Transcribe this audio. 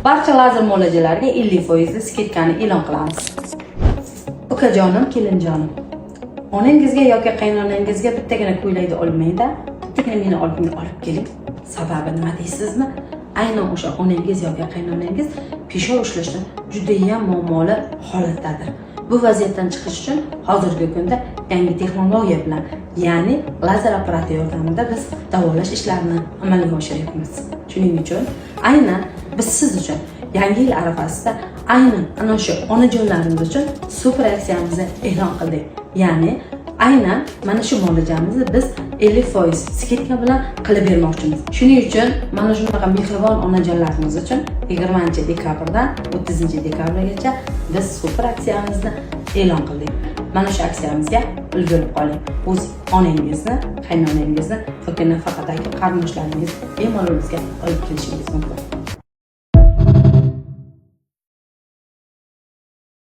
Barcha lazer muolajalariga 50% скидка ni e'lon qilamiz. Ukajonim, kelinjonim, onangizga yoki qaynonangizga bittagina ko'ylakni olmangda, bittagina meni oldimga olib keling. Sababi nima deysizmi? Aynan o'sha onangiz yoki qaynonangiz peshob ushlashdan judayam muammoli holatdadir. Bu vaziyatdan chiqish uchun hozirgi kunda yangi texnologiya bilan, ya'ni lazer apparati yordamida biz davolash ishlarini amalga oshiryapmiz. Shuning uchun aynan biz siz uchun Yangi yil arafasida aynan ana shu onajonlarimiz uchun super aksiyamizni e'lon qildik. Ya'ni aynan mana shu muolajamizni biz 50% скидка bilan qilib bermoqchimiz. Shuning uchun mana shunaqa mehribon onajonlarimiz uchun 20 dekabrdan 30 dekabrgacha biz super aksiyamizni e'lon qildik. Mana shu aksiyamizga ulgurib qoling. O'z onangizni, qaynonangizni yoki nafaqadagi qarindoshlaringizni bemalol bizga olib kelishingiz mumkin.